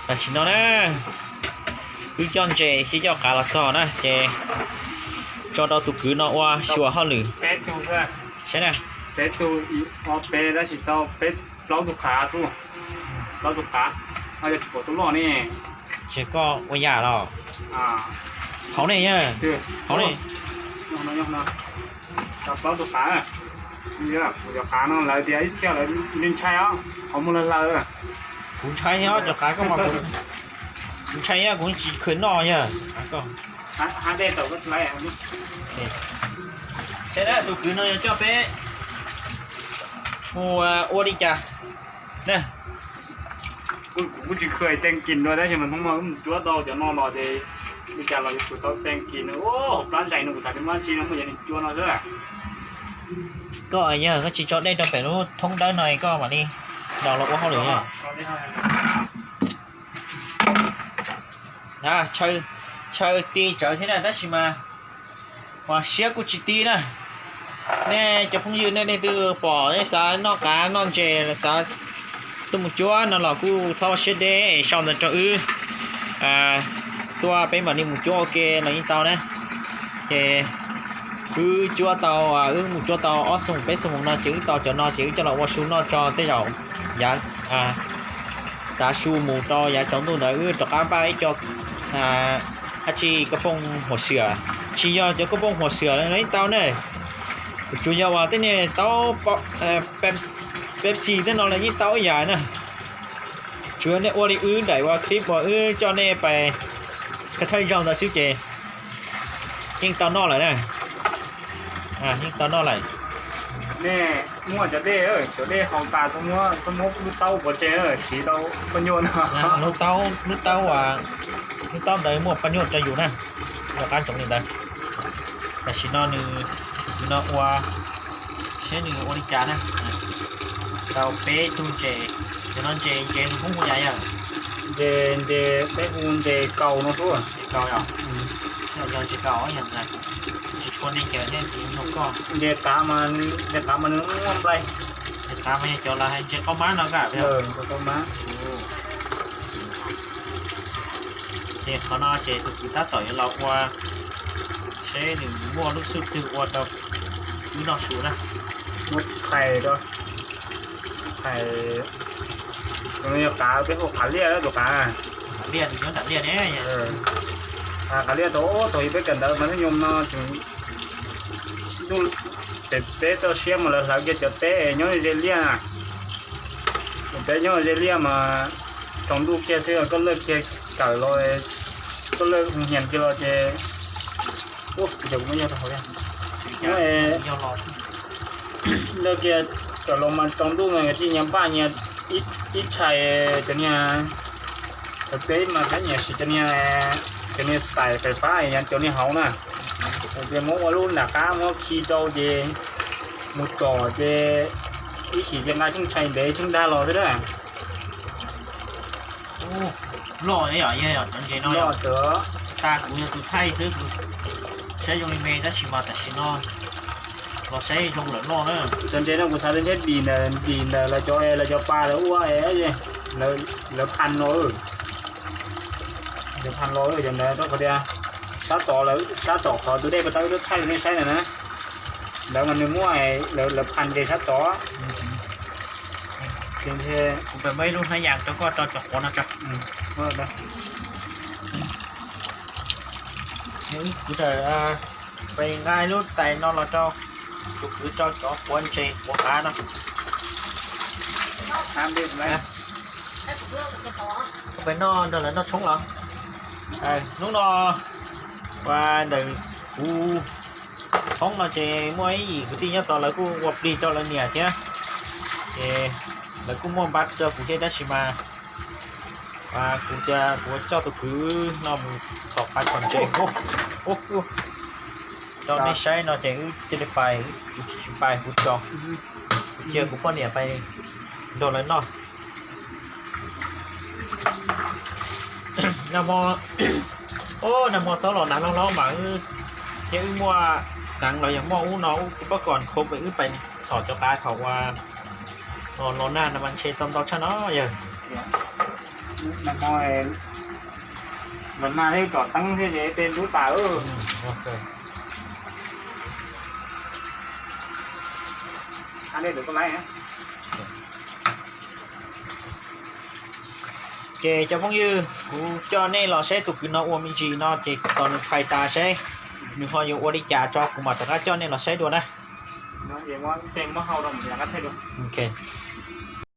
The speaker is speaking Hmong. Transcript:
Tam sim no na, wb coj ntses thiab coj qav los txog na ces tso rau tus kwv no ua xyuas hauj lwm. Saib na, peb tus qav, plaub tus qav, tsis pom tus loj ne. Ces koj ua yam los? Hauv ne, hauv ne. Plaub tus qav, kuv cov qav no lawv tias ib txhia lawv ntshai os, qhov muag lawv hlawv. Kuv ntshai os, cov qav koj mas kuv ntshai os, kuv tsis kheev noj yog. Saib na, tus kwv no yog coj peb mus ua li cas na. Kuv tsis kheev teej kis dua tab sis mas hnub no wb mus cuab tau cov no los ces li cas los yuav tsum tau teej kis na. Hauv plab ntsais no kuv xav tias muaj dab tsi no muaj cov niag cua no xwb. Koj yog koj tsis tso dej rau pem lub thoob dawb no koj mam li los los ua hauj lwm yog. Chaw ti tsawv thiab na tab sis mas ua siab kuj tsis ti na. Nej cov phooj ywg nej leej twg pom nej xav noj qav noj ntses xav tuaj mus cuab no los kuj txhob ua siab deb sau ntawv rau wb tuaj peb mam li mus cuab ua ke los yeej tau na. Ces wb cuab tau, wb mus cuab tau ob xu peb xu no ces wb tau cov no ces wb coj los ua su noj tso tej zaum yav tav su mus rau yav tsaus ntuj ntawd wb rov qab npaj ib co dab tsi koj pooj huam xiam, tsis yog cov koj pooj huam xiam los yeej tau ne. Tsuas yog uas tej niag taub Pepsi tej no los yeej tau ib yam na. Tsuas yog nej ua li wb daim ua clip uas wb coj nej pais thawj zaug ntawd xwb ces yeej tau noj lawm na. Yeej tau noj lawm. Nej muaj cov dej, cov dej haus tas txhob muab lub taub pov tseg, siv tau paj nyuaj no. Lub taub, lub taub, lub taub ntawd muaj paj nyuaj rau yus na, ua qab ntsoov li ntawd. Tam sim no nws, nws no ua, seb nws ua li cas na. Tau peb tug ntses, cov no ntses, ntses nws Hmoob hu yam yog? Ntses, ntses peb hu ntses kaus no xwb. Ntses kaus yog? Yog ntses kaus yog tsis tshua neeg cawm thiab ntses no koj. Ntses qav mas, ntses qav mas nws muaj nplai. Ntses qav mas yog cov lawv hais ntses qaub mab no kaj. Ntses qaub mab. Ces qhov no ces tus kwv tab tom yuav los ua seb nws muaj lub xub twg ua rau wb noj su na. Muab thais rau, thais, yog qav peb hu qav liaj tus qav. Qav liaj, nws nyob nram liaj ne. Qav liaj tau, tau yog peb kawm ntawv mas hnub nyoog no tseem ntuj, peb toj siab mas lawv hlawv kiag cov teb nyob ze liaj na. Cov teb nyob ze liaj mas tsaus ntuj kiag xwb koj lawj kiag kawm los, koj lawj hu hias kiag los ces, ub, kuv cov kuv muab nyob rau hauv thiab. Lawj kiag kawm los mas tsaus ntuj mas nyias nyias npaj nyias ib tshais cov niag, cov teb mas peb nyias siv cov niag, cov niag xais fais fab cov niag hauv na. Ces muab ua lub nram qab muab khi rau ces mus tsom ces ib sim ces nqa tsheej tshais ntev tsheej dag los xwb na. Loj yom, yog cov ntses no loj. Tas kuv yog tus thaij xwb, saib zoo li me tab sis mas tam sim no los saib zoo lawm loj na. Cov ntses no kuv xav tias ntshe dim ntawm, dim ntawm lawv cov, lawv cov pa lawv ua, lawv phaj los, lawv phaj los cov ntawd rau qhov tias sab tod, sab tom qhov tus dej pas tau wb thaij rau nej saib ntawd na. Lawv mas nws muab lawv phaj ntses sab tod. Kuv pem muab ib lub hnab yas rau koj tso cov quav no tso. Kuv tawm pem nqa ib lub tais no los rau tus kwv tso cov quav ntses quav qav no. Pem noj nrog lawv noj tshoob los. Hnub no ua ntawm kuv thoob no ces muaj ib yim kwv tij nyob tod lawv kuj ua plig rau lawv niam thiab, ces lawv kuj muaj npab rau kuv thiab tab sis mas kuv tias kuv coj tus kwv no mus txhom qav txhom ntses rau nej saib no ces wb cia li pais, kuv tsis pais kuv tso, kuv cia kuv poj niam pais nrog lawv noj. Nag hmo, nag hmo txob los hnav hlob hlob mas wb, thiab wb muaj hnav los yog muaj ub no ub kuv pab kom khov pes wb pais txhom cov qav thaum ua los nag no mas ntshe tau ntau tshaj no yawg. Mas no, mas mas thiab tsom teeb thiab ces tej ntub tas. Ces cov phooj ywg, kuv coj nej los saib tus kwv no ua me ntsis no ces kom nws phais tas seb nws ho yuav ua li cas tso kuv mam rov qab coj nej los saib dua na. Ok.